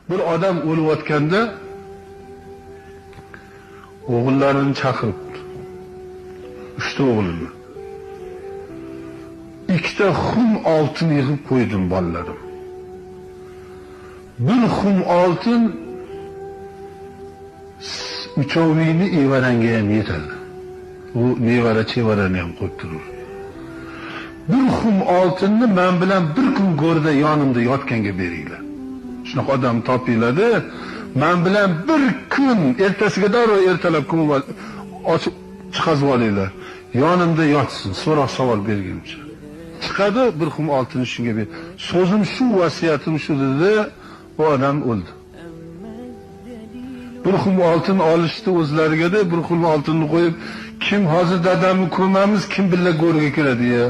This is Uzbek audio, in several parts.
Bir odam o'layotganda o'g'illarini chaqiribdi. 3 ta o'g'lini. 2 ta xum oltin yig'ib qo'ydim bolalarim. Bir xum oltin uchovingni evarangga ham yetadi. U nevara chevarani ham qo'yib turur. Bir xum oltinni men bilan bir kun go'rda yonimda yotganga beringlar. Shunaqa odam topiladi. Men bilan bir kun ertasiga darrov ertalab kun ochib chiqazib olinglar. Yonimda yotsin, so'roq savol berguncha. Chiqadi, bir xum oltinni shunga ber. So'zim shu, vasiyatim shu dedi. Bu odam o'ldi. Bir xum oltin olishdi o'zlariga de, bir xum oltinni qo'yib, kim hozir dadamni ko'mamiz, kim billa go'rga kiradi ya.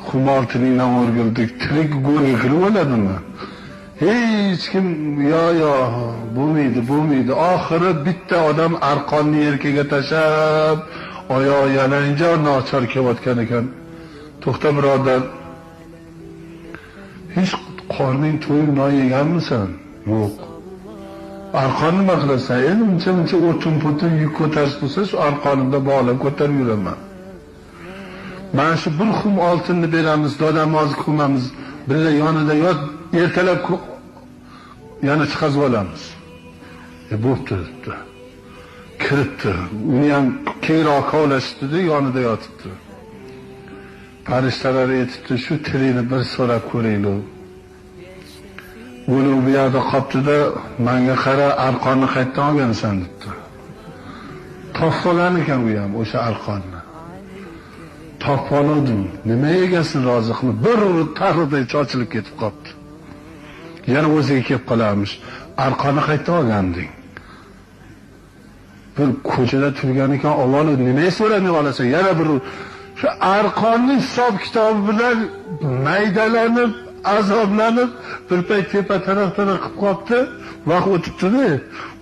Xum oltiningdan o'rgildik, tirik go'rga kirib oladimi? Hech kim yo yo bo'lmaydi, bo'lmaydi. Oxiri bitta odam arqonni yelkaga tashlab, oyoq yalangoch nochor kelayotgan ekan. To'xta birodar, hech qorning to'yib non yeganmisan? Yo'q. Arqon nima qilasan? Endi uncha-muncha o'tin-po'tin yuk ko'tarish bo'lsa, shu arqonimda bog'lab ko'tarib yuraman. Mana shu bir xum oltinni beramiz, dodam hozir ko'mamiz, birga yonida yot, ertalab yana chiqazib olamiz. Bo'pti debdi. Kiribdi. Uni ham keyinroq kovlashibdi, yonida yotibdi. Farishtalar aytibdi, shu tilini bir so'rab ko'raylik. O'lib bu yerda qoptida, menga qara, arqonni qayerdan olgansan debdi. Topib olgan ekan u ham o'sha arqonni. Topib oldim. Nima egasini rozi qilib, bir urib tarroday chochilib ketib qopti. Yana o'ziga kelib qolarmish. Arqonni qayerdan olganding? Bir ko'chada turgan ekan, avvalo nima so'ramay olasan? Yana bir shu arqonning hisob kitobi bilan maydalanib, azoblanib, bir payt tepa taraf-taraf qilib qopti. Vaqt o'tibdi-da,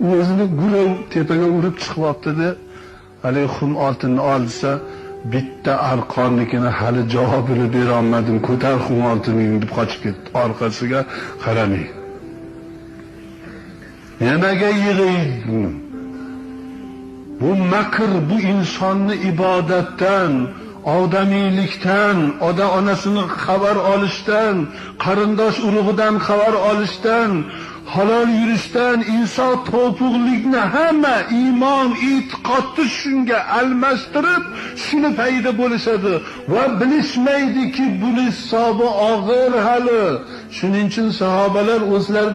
u o'zini gulov tepaga urib chiqib olibdi-da. Haligi xum oltinni olsa, bitta arqonnikini hali javobini bera olmadim, ko'tar xum oltiningni deb qochib ketdi. Orqasiga qaramay. Nimaga yig'iydi? Bu makr, bu insonni ibodatdan, odamiylikdan, ota onasini xabar olishdan, qarindosh urug'idan xabar olishdan, halol yurishdan, inson to'piqlikni hamma iymon, e'tiqodni shunga almashtirib, shuni payda bo'lishadi va bilishmaydiki buni hisobi og'ir hali. Shuning uchun sahobalar o'zlari